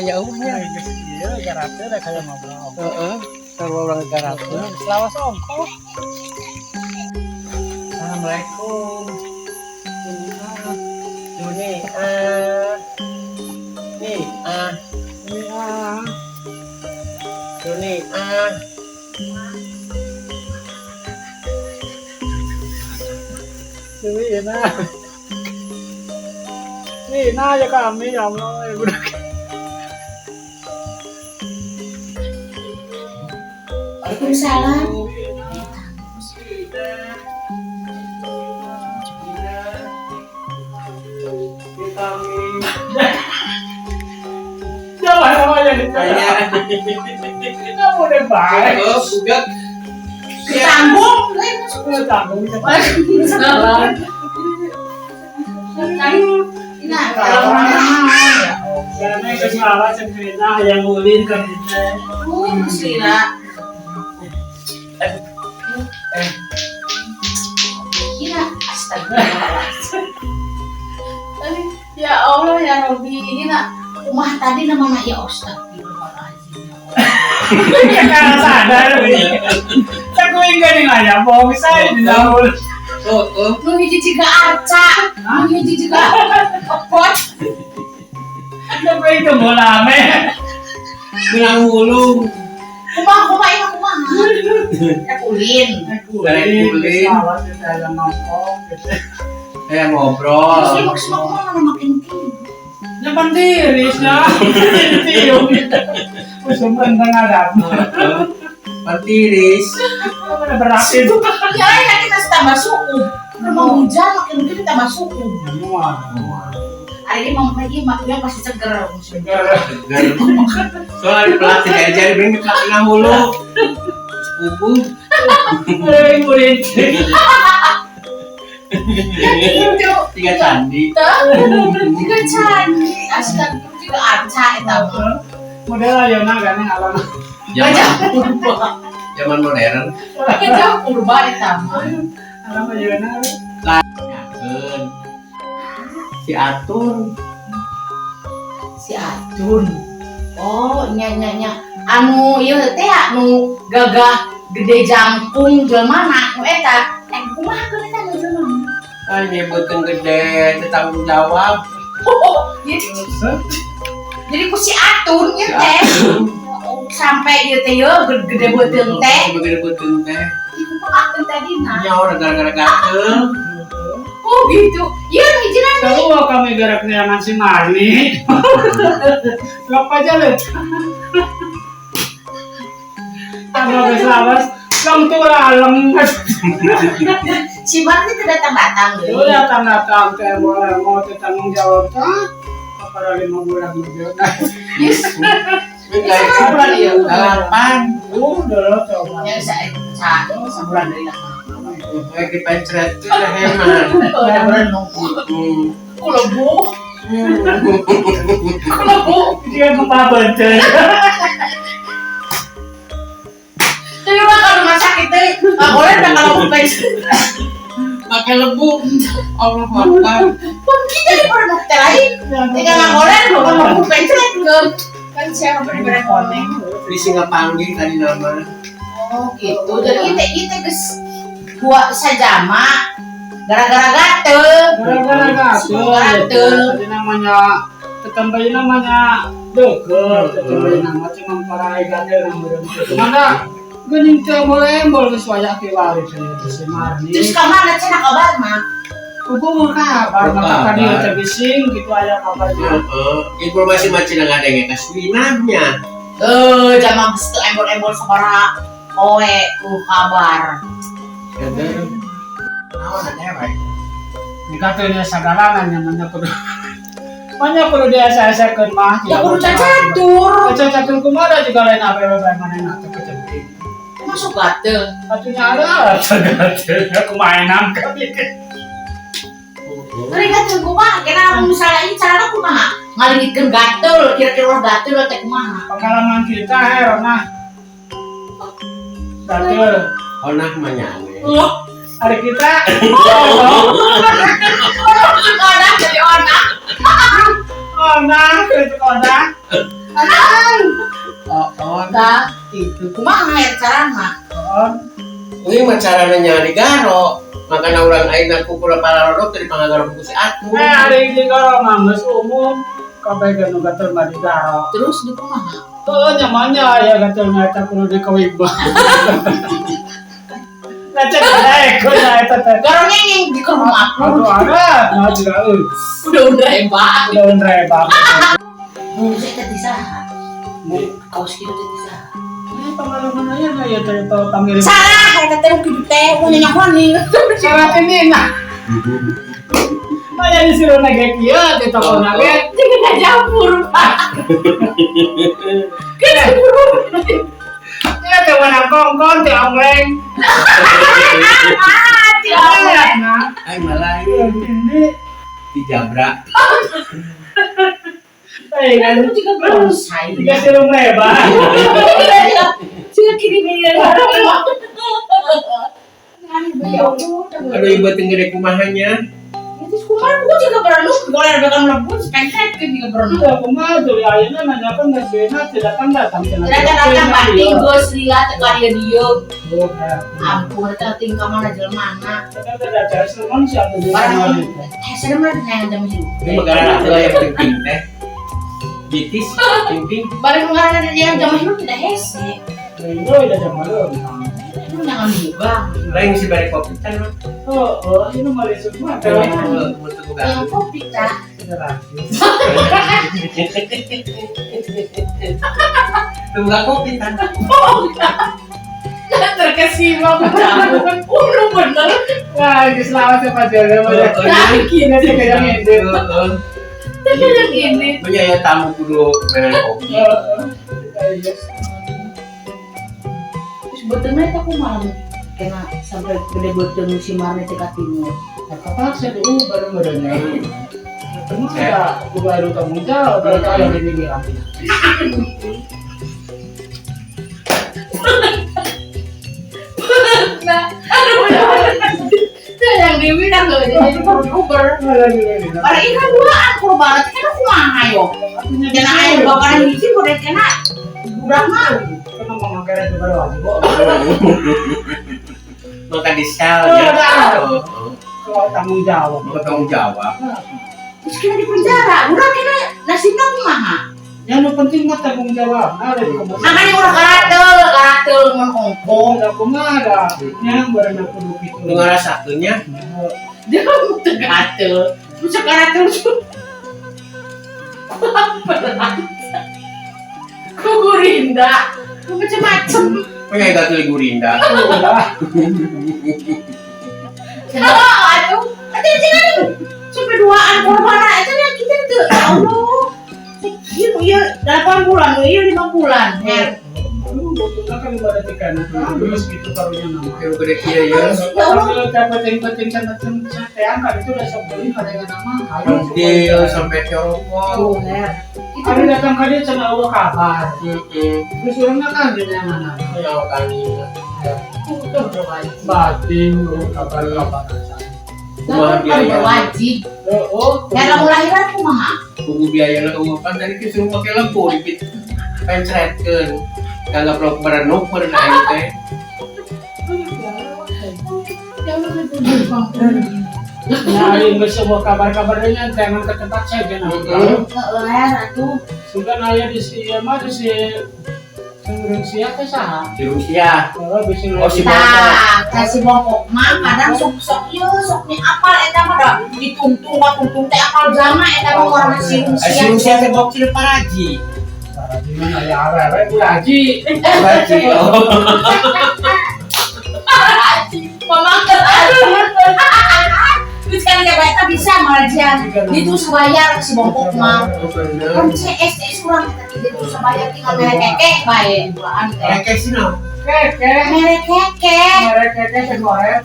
Jauhnya. Iya, garate da kayak ngobrol. Heeh. Sarua urang garate. Selawas ongkoh. Assalamualaikum. Juni ah. Nih ah. Ini ah. Juni ah. Ini nah. Nih, nah ya kami ya Allah, ya budak. Waalaikumsalam. Kami. Jangan namanya di Saya. Kamu udah baik. Oh, budak. Ketanggung, lain masuk. Udah tanggung. Waalaikumsalam. Nah, kalau Karena itu salah cerita yang ulin ke kita. Sila. Gila, astagfirullahaladzim. Ya Allah ya Robi, gila. Rumah tadi namanya ya astagfirullahaladzim. Ya karena sadar. Saya enggak nih nanya, bohong saya di dalam. Oh, oh. Nu hiji jiga arca, nu hiji jiga opot. Sampai itu mau lame. Bilang wulung. Kumaha kumaha ieu kumaha? Rek ulin. Ulin. Ulin. Salah kita yang nongkrong gitu. Saya ngobrol. Terus ieu maksudna kumaha mana makin tinggi. Nyapan tiris lah. Tiung gitu. Usum rentang ada. Heeh. Partiris. Mana berarti itu? Ya ya kita tambah suku. Rumah hujan makin gede tambah suku. Semua. Hari ini mau pergi maknya pasti seger. Seger. Seger. Soalnya dipelatih jari-jari bering dipelatih nang hulu. Sepupu. Ulin ulin. Ya gitu. Tiga candi. Tiga candi, astaga, tiga arca eta mah. Model ayeuna kan alam. Zaman Gajah purba. zaman modern. Gajah purba eta mah. Alam ayeuna. Yakeun. Si Atun. Si Atun. Oh, nya nya nya. Anu ieu teh anu gagah gede jangkung jelema nu eta. Eh kumaha keun eta nu jelema? Ah, nyebutkeun gede, teu tanggung jawab. Oh, jadi ku si Atun ieu Si teh. Atun. Sampai ieu teh yeuh gede beuteung teh. Gede beuteung teh. Kumaha tadi nah. Nyawa gara-gara gatel. Oh gitu. Iya nu hijinan deui. Sarua kami gerak neangan si Marni. Lok aja le. Tambah geus lawas, long tulaleng. Si Marni teu datang-datang deui. Lu datang-datang teh boleh mau teh tanggung jawab teh. Apa 5 bulan mah. Yes. Kayak Sebulan ieu. 8. Udah coba. Ya sa sebulan deui lah. Kayak dipencret tuh dah hemat. Udah berenung. Kulebu. Kulebu. Dia gempa bencen. Jadi mah kalau rumah sakit teh nggak boleh dah kalau pensiun. Pakai lebu. Allah Akbar. Pun kita di berenung teh lain. Tinggal nggak boleh bukan lebu pensiun ke kan siapa beri-beri koneng. Di Singapanggih tadi nama. Oh gitu. Jadi itu geus dua sajama gara-gara gatel. Gara-gara gatel. Gatel. Jadi namanya tetambahin namanya deket, tetambahin nama cuma para gatel namanya. Mana geuning teh boleh geus wayah kiwari teh si Marni. Terus kamana cenah kabar mah? Hubungan kabar maka tadi teh bising gitu aya kabarnya. Heeh. Informasi mah cenah ngadenge ka Suinamnya. Eh, zaman geus teu embol-embol sabaraha poe ku kabar. Gitu. Naon aya wae. Nikah teh sagalana nya kudu. Banyak kudu diasa-asakeun mah. Ya kudu cacatur. Cacatur kumaha juga lain awewe bae manehna teh kecenting. Masuk gatel. Atunya ada gatel aku mainan kami. Ngeri gatel kumaha? Kena lamun misalnya ini carana kumaha? Ngalingitkeun gatel, kira-kira ulah gatel teh kumaha? Pengalaman kita nah. Gatel. Onah mah nyane. Oh, Hari kita. Oh, onah jadi onah. oh, nah, itu onah. Oh, Tah, gitu. Kumaha ya carana? Oh, ini mah carana nyari garo. Makanya urang ayeuna ku pura pararodok dari pangagaro ku si Atun. Eh, hari ini kalau mah umum kabeh nu gatel mah digaro. Terus di kumaha? Oh, nyamannya ya gatel mah eta kudu dikawibah. Nah, cek eh, kudu eta teh. Garo ngengeng di rumah aku. Aduh, ada, nah juga euy. Udah hebat. Udah rebak. Mun saya teh saha? Kaos kieu teh saha? Ini pengalaman aja nah ya teh panggil. Salah, eta teh kitu teh punya nyahoan. Salah ini nah. Maya disuruh nage kieu di toko nage. Jangan jamur, Pak. Ya teh menang kongkon teh ongleng. Nah, Ay malah ini dijabrak. eh kan Itu juga bonsai. tiga sirum rebak. Sudah kiri nih. Aduh ibu teh gede kumahanya. Itu kumaha gua juga berenung, boleh ada melebur, sepengset ke juga berenung. Udah kumaha tuh ya ayeuna nanya kan geus beuna teu datang datang cenah. Datang-datang batin geus lila teh ka dieu dieu. Oh, ya. Ampun eta tingkah mana jelema mana. Kita udah cari semua siapa di Barang mana. hese mah yang jam hidup. Ini mah gara gara yang penting teh. Bitis penting. Barang ngaranna yang jam hidup tidak hese. Itu udah jam malam. Itu jangan juga. Lain si bari kopi kan mah. Oh, oh, ini mau semua. Yang kopi kah? Tunggu kopi kan. Terkesima kamu. Udah bener. Wah, ini selamat ya Pak Jaya. Nah, Ini kayak yang ini. Tapi yang ini. Punya ya tamu kudu main kopi. Terus betulnya aku malam kena sampai gede betul si Marne teh timur. Kepaksa dulu baru barunya. Ya, aku baru tanggung jawab, baru tahu yang ini bilang. Nah, aduh, itu yang dibilang loh, jadi baru Uber. Pada ikan duaan korban, kan aku kumaha yo. Kena air bakaran hiji boleh kena budak mah. Kena memakai itu baru wajib. Maka di sel ya. Kalau tanggung jawab. Mau tanggung jawab. Terus kena di penjara, udah kena nasibnya kumaha. Yang penting mah tanggung jawab. Nah, dari Makanya udah karatel mun ongkong. Udah kumaha dah. Yang baru aku gitu. Nu ngarasakeunnya Dia kan teu gatel. Terus karatel tuh. Ku gurinda, ku macem-macem. punya gatel gurinda. Udah. Oh, aduh, ada jangan sampai duaan korban itu ya kita tuh, ya Allah. Iya, iya, 8 bulan, iya 5 bulan. Ya. Kan ibarat ikan, terus gitu karunya nama. Yang gede kieu ya. Kalau penting-penting sama kan itu udah sebelum pada nama. Pentil sampai corokot. Tuh, ya. Itu Ada datang ke dia cina Allah kabar. Heeh. Terus orangnya kan dia yang mana? Ya kan. udah berwajib. Batin, kabar-kabar. Kumaha biaya? Berwajib. Oh, Ya lamun lahiran kumaha? Kudu biaya lah kan tadi kita suruh pakai lempu dipit pencretkeun. Kagak perlu berenuk meureun aing teh. Nah, ini semua kabar-kabarnya jangan ke tempat saja nah. Heeh, atuh. Sudah naya di si mah di si Rusia teh saha? Di Rusia. Oh, bisa Oh, si Tah, si bongkok mah kadang sok sok ieu sok ni apal eta mah da ditungtung tungtung teh apal jama eta mah warna si Eh, si Rusia. Rusia teh bokcil paraji. Gimana ya awewe Paraji. Paraji. Oh. Paraji. Mama Terus kan dia eta bisa marajian. Itu sebayar si bongkok mah. Bener. Kan CS CS urang eta teh itu sebayar tinggal mere kekeh bae duaan teh. Rekek sih no. Keke. Mere kekeh. Mere keke segoreng.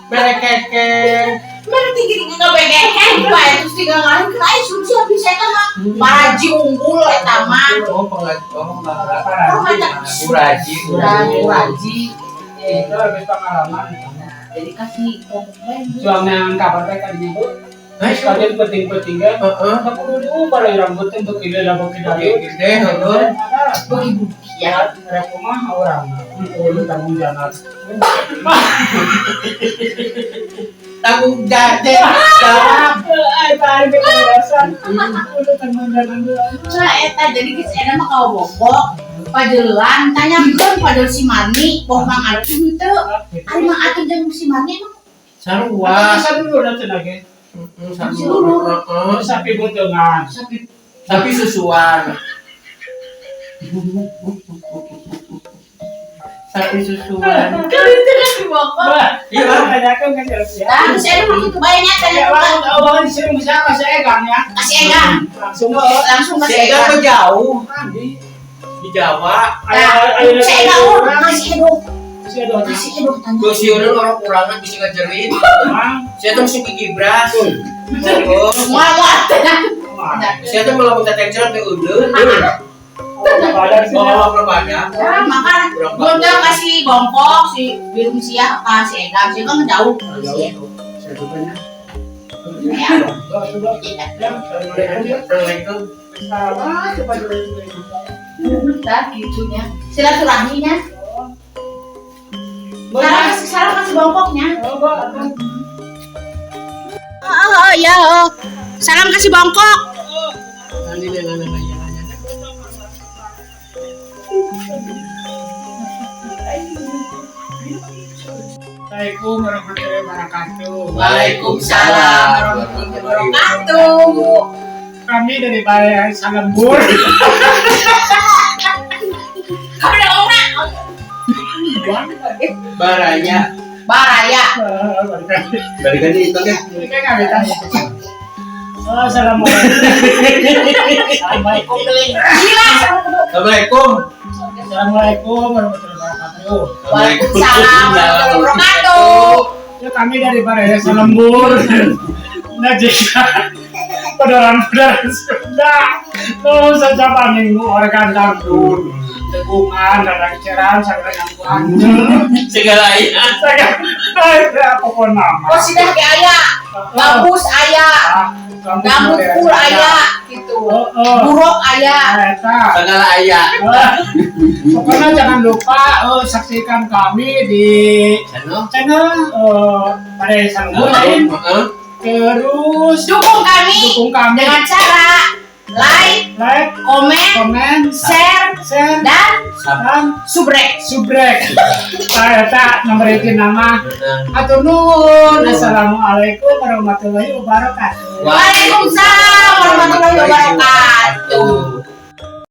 Mere kekeh. Mere tinggi tinggi ngabegeheh bae terus tinggal ngalahin kan aya Rusia bisa eta mah. Paraji unggul eta mah. Oh, pengaji. Oh, Paraji. Uraji, Uraji. Itu habis pengalaman. Jadi kasih bongkok bae. Suami yang kabar teh tadinya bu. Ayo. Kalian penting-penting kan. Heeh. Aku kudu diubah lah rambutnya untuk ini lah bagi Oke, gede, heeh. Bagi Ya, rek kumaha urang. Kudu tanggung jawab. Tanggung jawab. Ay, tarik ke alasan. Kudu tanggung jawab. Cah eta jadi geus eta mah kawobok. Pajelan tanyakeun padahal si Marni poh Mang Atun teu. Ari Mang Atun jeung si Marni emang Sarua. Bisa dulu nanti lagi. Heeh, sarua. Heeh. Sapi buntengan. sapi Tapi susuan. Sapi susuan. kali teu kan dibokok. Iya, Bang. Tanyakan ke siapa? Tah geus eta mah kitu bae nya Ya, tanyakeun bang, bang, disuruh siapa si Egang ya? ka si Egang. Langsung oh, Langsung ka Si si Egang Egang. mah jauh mandi. di Jawa. Tah, si Egang urang ka si Edo. Si Edo. Ka si Edo tanya. Gue siuran orang kurangan bisa ngajarin. Mang, Saya tuh mesti gigi bras. Oh, Moal moal teh. saya tuh malah minta tension sampai udah. badan sih. Oh, berapa Ya, makan Kurang Gondel kasih bongkok si Birum Siah ka si Egang. Si Egang jauh ka si Edo. Si Edo banyak. Ya. Coba, Iya. ya, assalamualaikum. Assalamualaikum. Salah, coba dulu. Tah gitunya. Silaturahminya. Salah kasih salah kasih bongkoknya. Coba, Oh, oh, ya, oh. Salam kasih bongkok. Assalamualaikum warahmatullahi wabarakatuh. Waalaikumsalam warahmatullahi wabarakatuh. Kami dari Balai Salembur. Kamu udah ngomong Baraya. Baraya. Balikan itu kan. Ini kan nggak bisa. Oh, assalamualaikum. Assalamualaikum. Gila. Assalamualaikum. Assalamualaikum warahmatullahi wabarakatuh. Waalaikumsalam warahmatullahi wabarakatuh. Ya, kami dari Balai Salembur. Nah, jika pedoran-pedoran Sunda, tolong saja minggu organ dangdut, tegungan, dadang ceran, sagala gangguan. Segala iya. Segala apapun nama. Oh, sudah ke aya. Gabus aya. Gambut pul aya gitu. Oh, oh. Buruk aya. Eta. Segala aya. Pokoknya jangan lupa saksikan kami di Channel. channel Balai Salembur lain. Heeh. Terus Dukung kami dukung kami dengan cara like, like, komen, komen, share, share, dan dan subrek. subrek. Saya tak nomor itu nama. Heeh. Atur nuhun. Assalamualaikum warahmatullahi wabarakatuh. Waalaikumsalam warahmatullahi wabarakatuh.